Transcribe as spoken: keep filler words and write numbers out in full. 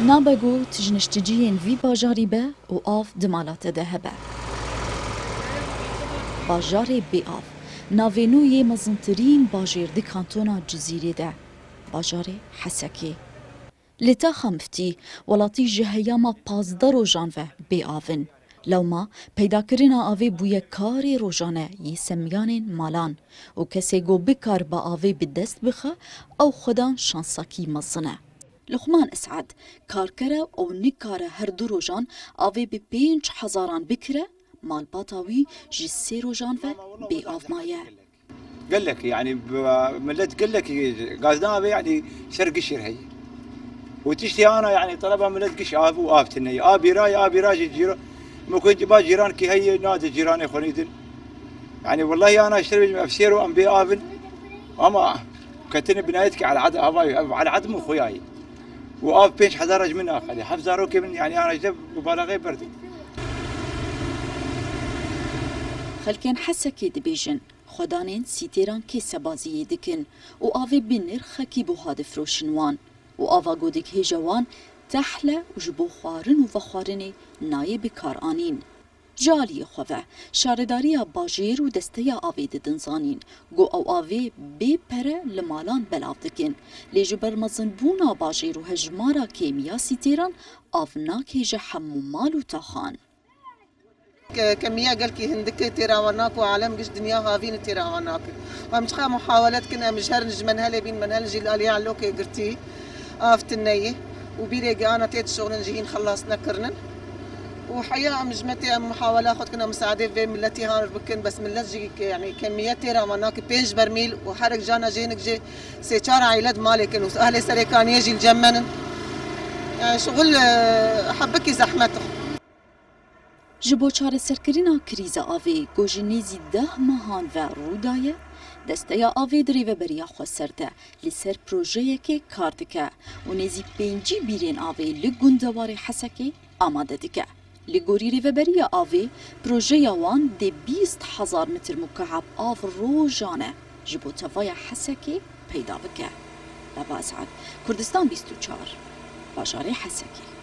Nabe ku tu ji nişticiyên vî bajarî be û av di mala te de hebe. Bajarê bêav. Navê nû yê mezintirîn bajêr di kantona Cizîrê de. Bajarê Hesekê. Li taxa miftî, welatî ji heyama pazdeh rojan ve bêav in. Lewma peydakirina avê bûye karê rojane yê semiyanên malan û kesê ku bikariba avê bi dest bixe, ew xwedan şansakî mezin e. Luqman Esad, karker e û nikare her du rojan avê bi pênc hezaran bikire, malbata wî ji sê rojan ve bêav maye. Gelek, yani, b-, millet gelek gazdan avê, yani, ser gişir heye. Û tiştê ana, yani, taleba millet giş av û av tine ye. A bîra ye, a bîra jî cîra-, mumkin ba cîrankî heye, nade cîranê xwe nîdin. Yani, wellahî ana ji te re bêjim, ev sêro em bê av in. Ama ketine binayet ki el ad-, ava, ev el adm û xuya ye. Û av pênc hezar ji min naqede. Heft zarokê min, yani, ana ji te mubalaxê berdin. Xelkên Hesekê dibêjin, xwedanên sîtêran kêsebaziyê dikin û avê bi nirxekî buha difiroşin wan û ava ku dighêje wan tehle û ji bo xwarin û vexwarinê nayê bi kar anîn. Ji aliyê xwe ve, şaredariya bajêr û desteya avê didin zanîn ku ew avê bê pere li malan belav dikin, lê ji ber mezinbûna bajêr û hejmara kêmiya sîtêran av nake ji hemû mal û taxan. Ke-, kemiya gelkî hindik e têra wan nake û alem giş dinya havîn têra wan nake. Em çiqa muhawele dikin, em ji herin ji menhelê bîn, menhel jî li aliyê elokê girtî, av tine ye û bîrê ge ana tê dişoxlin jî hîn xelas nekirinin. Û heya em ji me tê em muhawela xwe dikin, em misaadê vê miletî han bikin, bes milet jî ke-, yani kemiya têra wan nake, pênc bermîl û herek cana jê hinik jê sê çar aîle di malê kin û ehlê Serêkaniyê jî li cem me nin. Yani şixul, e, hebikî zehmet e. Ji bo çareserkirina krîza avê ku ji nêzî deh mehan ve rû daye, Desteya Avê di Rêveberiya Xweser de li ser projeyekê kar dike û nêzî pêncî bîrên avê li gundewarê Hesekê amade dike. Li gorî Rêveberiya Avê, projeya wan dê bîst hezar metr mukeheb av rojane ji bo tevaya Hesekê peyda bike. Lava Esad, Kurdistan bîst û çar, bajarê Hesekê.